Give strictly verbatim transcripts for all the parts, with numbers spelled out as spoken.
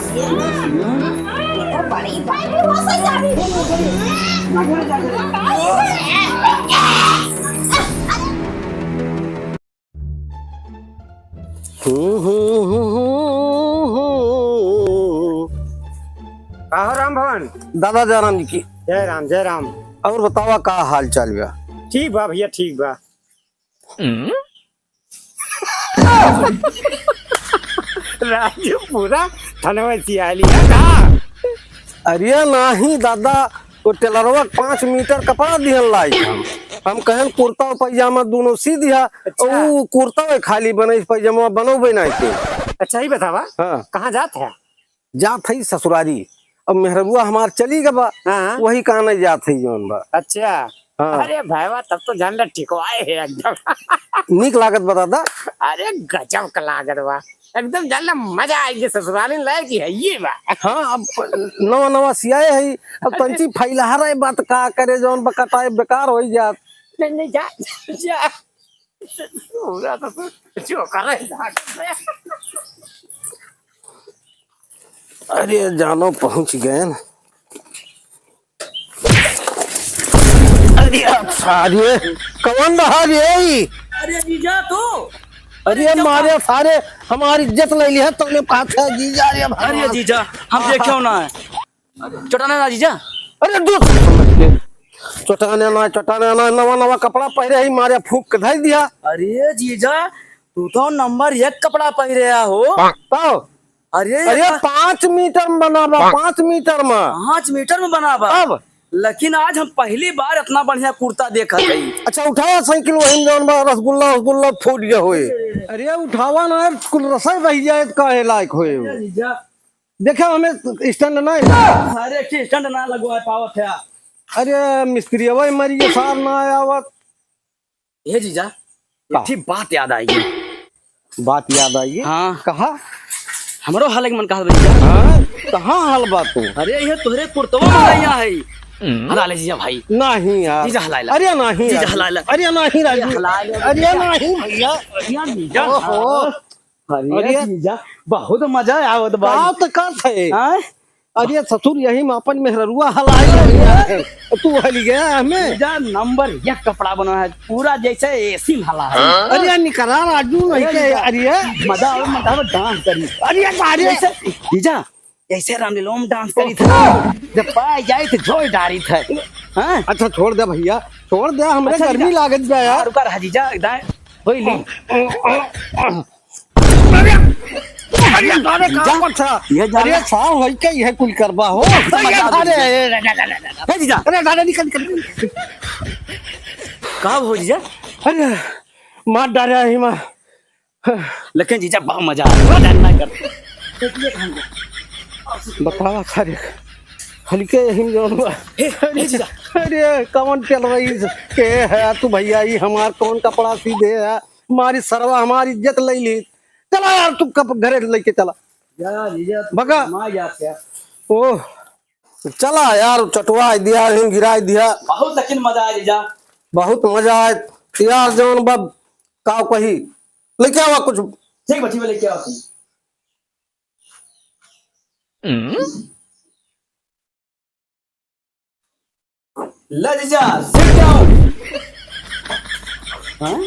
ये तो बड़ी पाइप हो सही। का हो राम भवन? दादा जय राम जी की। जय राम, जय राम। और बतावा का हाल चाल बा? ठीक बा भैया, ठीक बा। राजू पूरा थनवा सियाली है का? अरे नाही दादा, वो टेलरवा के पाँच मीटर कपड़ा दिहन लाई हम। हम कहन कुर्ता और पैजामा दोनों सी दिहा, अच्छा। ऊ कुर्ता वे खाली बनई, पैजामा बनौबे नाही के। अच्छा, ही बतावा, हाँ। कहाँ जात है? जात हई ससुरारी। अब मेहररुआ हमार चली गबा, हाँ। वही काने जात हई जौन बा। अच्छा। हाँ। अरे भाईवा, तब तो जान ला ठिकवाए है एकदम। नीक लागत बा दादा। अरे गजब का लागत बा, एकदम जान ला मजा आइगे, ससुराली लायक ही है ये बा। हाँ, अब नवा नवा सियाए है, अब तंची फैलहा रहे बात का करे, जौन बा कटाए बेकार होई जात। नहीं, नहीं, जा, जा। पूरा तो जो करे, जा करे। अरे जानो पहुँच गए न। अरे सारे, कौन रहा रे ई? अरे जीजा तू? अरे मारे सारे, हमारी इज्जत ले ली है तूने, कहा था जीजा रे भाई। अरे जीजा, हम देखे ना है। चोटाने ना जीजा। अरे दूर से समझ के। चोटाने ना, चोटाने ना, नवा नवा कपड़ा पहिरे ही, मारे फूंक के धई दिया। अरे जीजा, तू तो नंबर एक कपड़ा पहिरे हो। तो अरे अरे, यार। पाँच मीटर में बना बा, पाँच मीटर में। पाँच मीटर में बना बा। अब? लेकिन आज हम पहली बार इतना बढ़िया कुर्ता देखत हई। अच्छा, उठावा साइकिल, वही में जौन बा, रसगुल्ला, रसगुल्ला फूट गया होए। अरे, उठावा ना यार, कुल रसोई रह जाए तो काहे लायक होए हो? अरे जीजा। देखा, हमें स्टैंड ना है। अरे, एक ठे स्टैंड ना लगवा पावत है। अरे, मिस्त्री अबे मरी गया, सार ना आवत। ए जीजा, का? एक ठे बात याद आई। बात याद आई? हाँ। कहा? हमरो हले के मन कहत बा जीजा। हाँ? कहाँ हल बा तू? अरे, ये तोहरे कुर्तवा में आया है। हम्म। हला ले जीजा भाई। नहीं यार। जीजा हला ले। अरे नहीं जीजा यार। हला ले। अरे नहीं राजू। हला ले। अरे नहीं भैया। अरे जीजा। ओहो। अरे अरे। जीजा, बहुत मजा आवत बा। का तो करत है? हाँ? अरे ससुर, यही में अपन मेहररुआ हलाई है। तू हली गया हमें। जीजा नंबर एक कपड़ा बना है, पूरा जैसे एसी में हला है। अरे निकरा राजू नहीं अरे के, जीजा, अरे। मजा आवे, मजा आवे, डांस करी। अरे, अरे। जैसे, जीजा, जैसे रामलीला में डांस करी था। जब पाए जाए तो जोर डारी था। हाँ? अच्छा छोड़ दे भैया, छोड़ दे, हमरे अच्छा, गर्मी जीजा। लागत बा यार। हाँ, रुका रहा जीजा, दाएं, होई ली। अरे, अरे, अरे, जीजा, का करत है? ये जाना अरे, साल होई के यह कुल करबा हो। मजा आ अरे, गई। अरे, अरे, अरे, अरे, हे जीजा। अरे, दादा, निकल, निकल। का हो जीजा? अरे, मार डारे है माँ। लेकिन जीजा, बड़ा मजा आ रहा है। मजा ना कर। बतावा सारे, हल्के हिम जौन बा। हे, हे जीजा। अरे, कौन चल रही के है तू भैया? ई हमार कौन कपड़ा सी दे है? मारी सरवा हमारी इज्जत ले ली। चला यार, तू कब घरे लेके चला। जा, जीजा, तू भगा। कमा जात है। ओह, चला यार, चटवा दिया, हिम गिराई दिया। बहुत लेकिन मजा आया, जीजा। बहुत मजा आया यार, जौन बा, का कही, लेके आवा कुछ। ठीक बा, ठीक बा, लेके आवा तुम। ले जीजा, sit down। हाँ?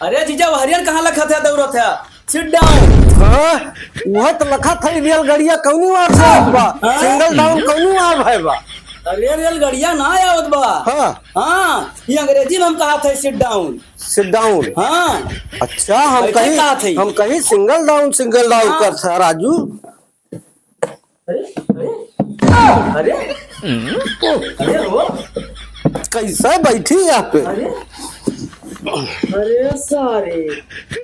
अरे जीजा, वो हरियर कहाँ लखत है, दौड़त है? Sit down। हाँ, वह तो लखत है, रेलगड़िया कौनी वार से आवत बा? हाँ? Single down कौनी वार है बा? अरे रेलगड़िया ना आवत बा। हाँ। हाँ, ये अंग्रेजी में हम कहा थे sit down। Sit down। हाँ। अच्छा, हम बैठे कहीं, कहा थे? हम कहीं single down, single down हाँ। कर था राजू। अरे, अरे, अरे, अरे वो कैसे बैठी यहाँ पे? अरे, अरे सारे,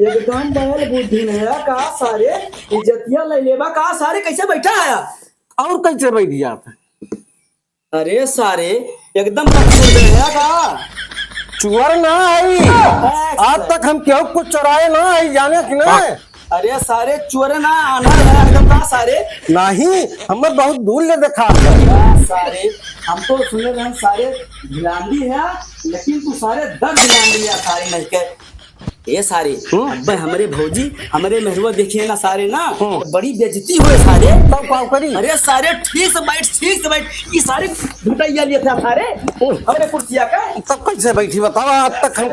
एकदम बैल बुद्धि नहीं है का सारे? इज्जतिया ले लेबा का सारे? कैसे बैठा है? और कैसे बैठ जाता? अरे सारे, एकदम पकड़ गए है का? चुअर ना आई। आज तक हम केहू कुछ चुराए ना आई, जाने कि ना? अरे सारे, चुअर ना आना है एकदम का सारे? नहीं, हमें बहुत दूर ले देखा। अरे सारे, हम तो सुने रहे सारे भिलांडी है, लेकिन तू सारे दस भिलांडी है सारे नहीं के। ए सारे, हम्म? अबे हमरे भौजी, हमरे मेहरुआ देखिए ना सारे ना, हम्म। बड़ी बेइज्जती होए सारे। तब का करी? अरे सारे, ठीक से बैठ, ठीक से बैठ। ई सारे घुटैया लिए थे सारे। हम्म। हमरे कुर्सिया का। तब कैसे बैठी बतावा? आज तक हम,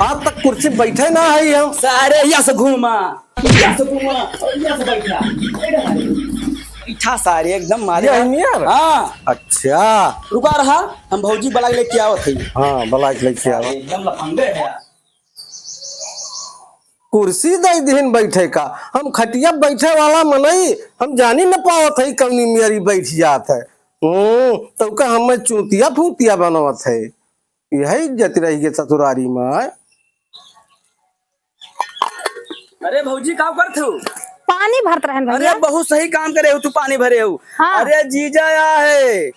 आज तक कुर्सी बैठे ना है हम। सारे यहाँ से घूमा, यहाँ से घूमा, और यहाँ से बैठा। बैठा सारे। बैठा सारे, एकदम मारे। ये है नियर? हाँ। अच्छा। रुका रहा, हम भौजी बुला के लेके आवत है। हाँ, बुला के लेके आवा। एकदम लफंगे है। कुर्सी दई दिहिन बैठे का, हम खटिया बैठे वाला मनई, हम जानी न पावत है कौनी मेरी बैठ जात है। हम्म, तौका हमें चूतिया फूतिया बनवत है। यही इज्जत रही के ससुरारी में। अरे भौजी, का करत हो? पानी भरत रहन अरे भैया। बहुत सही काम करे हो तू, पानी भरे हो। हाँ। अरे जीजा आया है।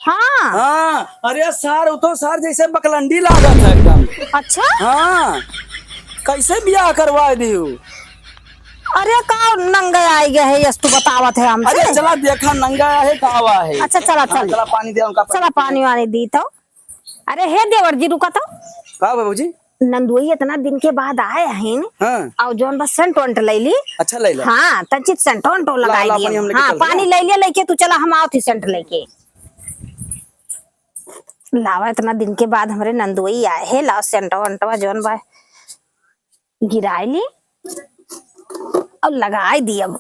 हाँ। हाँ, अरे सार, उ तो सार जैसे बकलंडी लागत है एकदम। अच्छा? हाँ, कैसे बियाह करवा दियो? अरे का नंगे आइ गए है, यस तू बतावत है हमसे। अरे चला देखा नंगा है का आवा है। अच्छा चला, हाँ, चल। चला पानी दे उनका। चला पानी वानी दी तो। अरे हे देवर जी रुका तो। का बाबूजी? नंदोई इतना दिन के बाद आए हैं। हाँ। और जौन बस सेंट वेंट ले ली। अच्छा ले ला। हाँ, तंचित सेंट वेंट ला, लगाई ला, दिया। पानी हम लेके हाँ, चल रहे पानी हैं। ले लिया लेके तू चला, हम आओ थी सेंट लेके। लावा, इतना दिन के बाद हमरे नंदोई आए है, लाओ सेंटवा वेंटवा जौन बा गिराए ली और लगाए दी। अब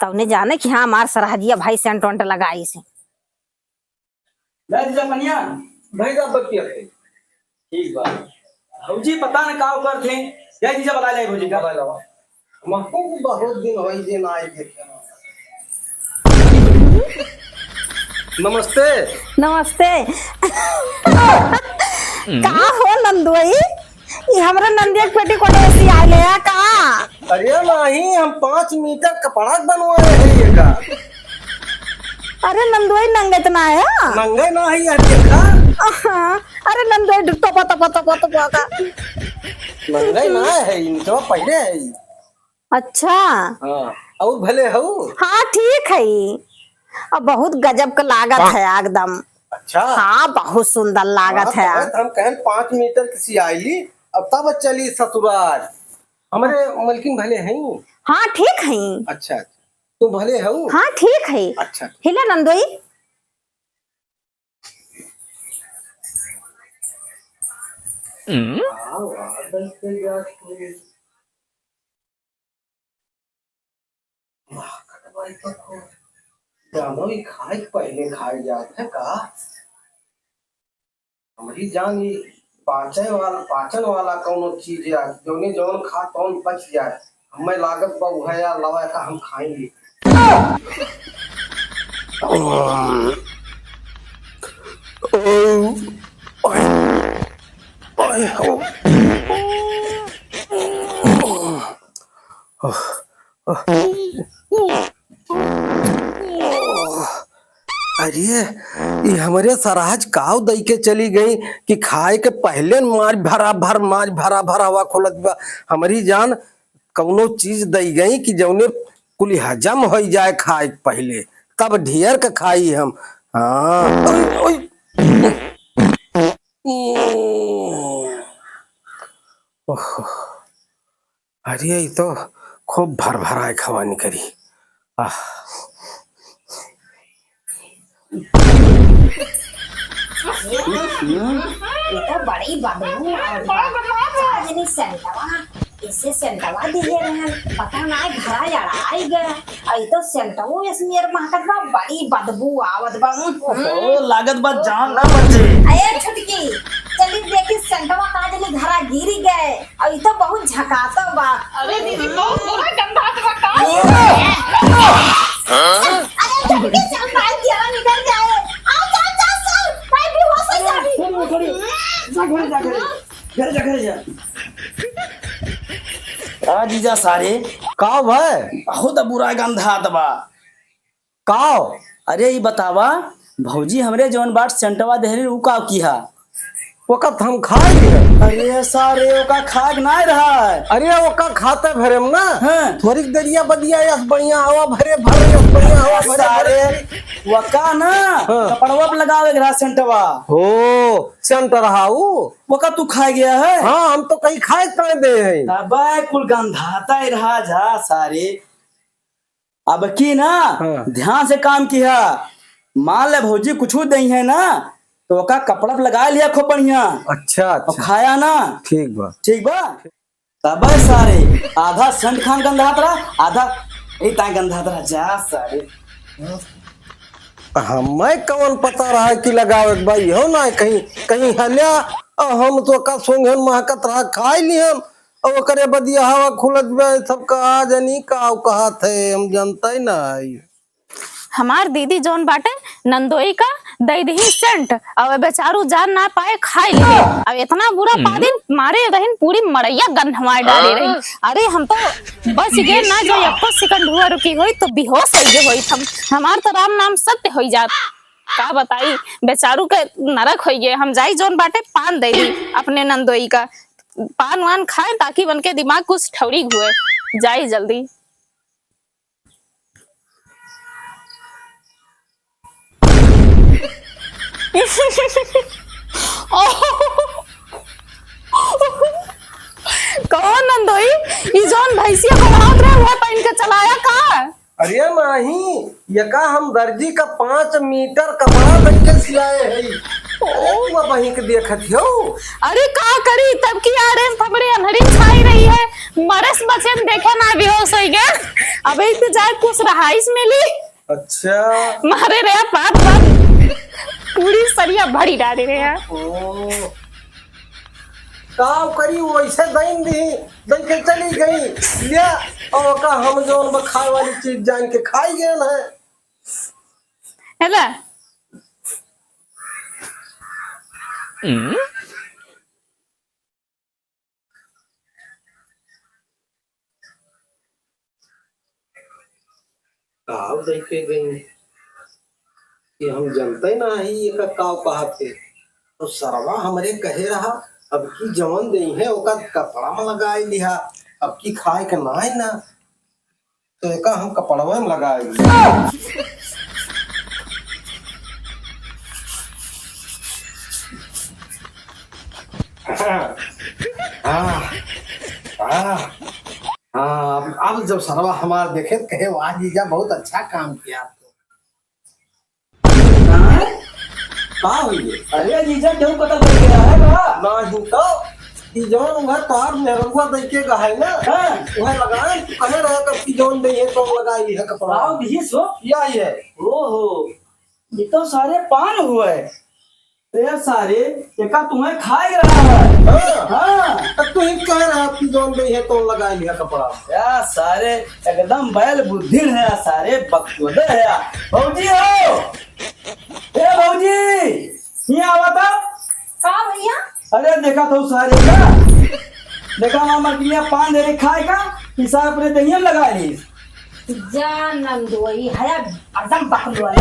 तौने जाने कि हाँ, हमार सरहजिया भाई सेंट वेंट लगाई से। ले जीजा पनिया, भाई साहब बतिया थे। ठीक बा। भौजी पता न का ऊपर थे। ले जीजा बुला ले भौजी का। बुला लावा। हमको बहुत दिन होई जे ना आई देखे। नमस्ते। नमस्ते। का हो नंदोई? ई हमरा नंदिया के पेटीकोट सियाए ले आ का? अरे नहीं, हम पाँच मीटर कपड़ा बनवाए हैं ये का। अरे नंदोई नंगे त ना है? नंगे ना है, ये देखा। अहाँ, अरे नंदोई तोपा, तोपा, तोपा, तोपा का। नंगे ना है, इनके पहले है। अच्छा। हाँ, और भले हो? हाँ, ठीक है। अब बहुत गजब का लागत हाँ। है एकदम। अच्छा। हाँ, बहुत सुंदर लागत हाँ, है। तो हम कहन पाँच मीटर की सियाई ली, अब तब चली ससुराल। हमरे मलकिन भले हैं? हाँ, ठीक हैं। अच्छा, अच्छा। तू भले हो? हाँ, ठीक है। अच्छा। हिला नंदोई। हम्म? वाह, कटवाई तो खूब। जानो, ई खाए के पहले खाए जात है का? हमरी जान, ई पाचन वाला, पाचन वाला कौनो चीज या, जौने जौन खा तौन पच जाए। हमें लागत बा उहे यार, लवा का हम खाएंगे। अरे, ई हमरे सरहज काव दई के चली गई कि खाए के पहले मार भरा भर, मार भरा भर हवा खोलत बा। हमरी जान कौनो चीज दई गई कि जौने कुली हजम होई जाए खाए के पहले, तब ढेर के खाई हम। हाँ, ओए, ओए। ओह। अरे, ई तो खूब भरभराए खवा निकरी। आह। ये तो बड़ी बदबू आवत बा। का जनी सेंटवा, इसे सेंटवा दिए रहन, पता ना घरा अड़ाई गए। अई तो सेंटवो एस नियर महकत बा, बड़ी बदबू आवत बा। ओहो, लागत बा जान ना बचे। अये छुटकी, चली देखी सेंटवा का जनी घरा गिरी गए। अई तो बहुत झकातो बा। अरे दीदी, बहुत बुरा गंधात बा का? अरे छुटकी, चल भाई, तेरा निकल जाए। आ, चल, चल, चल, भाई बेहोश हो जाबी। जा घरे, जा घरे, घरे जा, घरे जा। आ जीजा सारे। का भाई? बहुत बुरा गंधात बा। काव? अरे, ई बतावा, भौजी हमरे जौन बाट सेंटवा देहली, ऊ काव किहा? ओका त हम खाए लिहे। अरे सारे, ओका खाए के नाय रहा है। अरे ओका खाते भरे में ना, हाँ। थोड़ी देरिया बदिया यस बढ़िया हवा भरे भर, यस बढ़िया हवा भरे सारे, भरे। ओका ना, हाँ। कपड़वा पे लगावे के रहा सेंटवा। हो, सेंट रहा ऊ। ओका तू खाए गया है? हाँ, हम तो कहीं खाए ताए दे हैं। अबे कुल गंधाता ही रहा जा सारे। अब की ना, हाँ। ध्यान से काम किहा। मान ले भौजी कुछ दई है ना, तो ओका कपड़ा पे लगा लिहा खूब बढ़िया। अच्छा, और अच्छा। खाया ना। ठीक बा। ठीक बा? तबे सारे, आधा सेंट खान गंधात रहा, आधा ई ताई गंधात रहा। जा सारे। हमें कौन पता रहा कि लगावे के बा, इहो ना कहीं, कहीं हल्या, और हम तो का सोंघन महकत रहा, खाए लिहन, और ओकरे बदिया हवा खुलत बा, सब कहा जानी का कहत है, हम जानता ही ना है। हमार दीदी जौन बाटे नंदोई का दई दिही सेंट, और बेचारू जान ना पाए खाए लिहे। अब इतना बुरा पादिन मारे रहिन, पूरी मड़ैया गंधवाए डाले रहिन। अरे हम तो बस ये ना जो एको सेकंड हुआ रुकी होई तो बेहोश हो गए होई हम। हमार तो राम नाम सत्य होई जात। का बताई, बेचारू के नरक होई गए। हम जाई जौन बाटे पान दे दी अपने नंदोई का, पान वान खाए ताकि उनके दिमाग कुछ ठौड़ी हुए। जाई जल्दी। कौन नंदोई, ई जौन भैंसिया बनावत रहे, वह पहन के चलाया का? अरे माही, यका हम दर्जी का पाँच मीटर कपड़ा बन के सिलाए हई। अरे तू अब वहीं के देखत हो। अरे का करी, तब की आड़े में थमड़े अन्हरी छाई रही है, मरस बचन देखे ना बेहोश हो गया। अबे तो जाए कुछ रहाइश मिली। अच्छा। मारे रे बाप बाप। पूरी सरिया भरी डाले रे यार। ओ। का करी, वैसे दइन दी, दइ के चली गई। लिया, और का हम जौन बा खाए वाली चीज जान के खाई गए है। हेला। काव दइ के गई कि हम जनते ना ही एका काव कहत है। तो सरवा हमरे कहे रहा, अब की जवन दई है ओका कपड़ा में लगाई लिहा, अब की खाए के नाय ना, तो एका हम कपड़वे में लगाई लिहा। हाँ, हाँ, हाँ। हाँ, अब, अब जब सरवा हमार देखे तो कहे, "वाह जीजा, बहुत अच्छा काम किया तू।" हाँ? का होइए? अरे जीजा, क्यों कतल करके आया है बा? नहीं तो, ई जौन उहे तार मेहरुआ दइ के गहाई ना, हाँ। उहे लगाए, तू कहे रहा तब कि जौन दे है तो लगाई है कपड़ा। आओ, दिए सो? या ये। ओहो, ये तो सारे पान हुए। ए सारे, एका तुम्हें खाए रहा है। हाँ। हाँ। अब तू ही कह रहा कि जौन दे है तो लगा लिया कपड़ा। या सारे, एकदम बैल बुद्धि है सारे, बकचोदे है। भौजी हो, ए भौजी, यहाँ आवा था। का भैया? अरे देखा तो सारे का, देखा वहाँ मरकिया पान दे रहे खाए का, पिसा अपने दहिया में लगा ली। जा नंदोई, है एकदम बकलोल।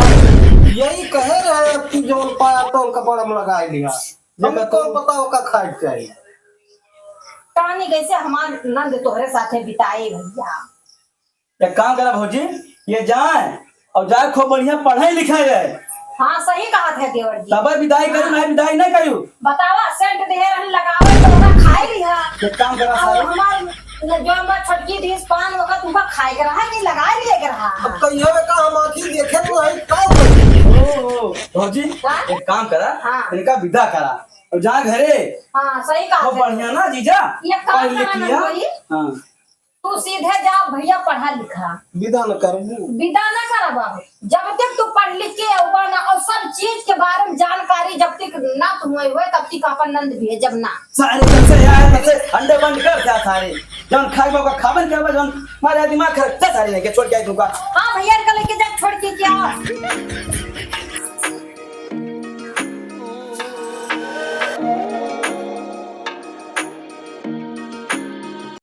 यही कहे रहे कि जौन पाया तौन कपड़ा में लगाए लिया। हमें कौन पता ओका खाए के चाही। कहानी कैसे हमार नंद तोहरे साथे बिताए भैया। एक काम करा भौजी, ये जाए और जाए खूब बढ़िया पढ़ाई लिखाई है। हाँ, सही कहा थे देवर जी। तबे विदाई करू, हाँ। नहीं विदाई नहीं करू। बतावा, सेंट दिहे रहन लगावे तो ओका खाए लिहा। एक काम करा और सारे। हमार न-, जो हमार छोटकी दीस पान ओका तुमका खाए के रहा कि लगाए लिए के रहा? अब कहियो का हम आँखी देखे तो है, का करी? ओ, ओ, भौजी, का? एक काम करा, हाँ। इनका विदा करा और जा घरे। हाँ, सही कहा खूब थे। बढ़िया ना जीजा? ये काम पढ़ लिख करा ना लिया। भौजी। हाँ। तू सीधे जा भैया, पढ़ा लिखा। विदा न करबू। विदा न करबा। जब तक तू पढ़ लिख के अउबा ना और सब चीज के बारे में जानकारी जब तक ना तुम्हें हुए, तब तक अपन नंद भेजब ना। सारे जब से आए, तब से अंडे बंद कर जा सारे। जौन खाए बाबा खाबन करबा, जौन मारे दिमाग खराब, जा सारे लेके छोड़ के आई तुमका। हाँ भैया, इनका लेके जा, छोड़ के क्या?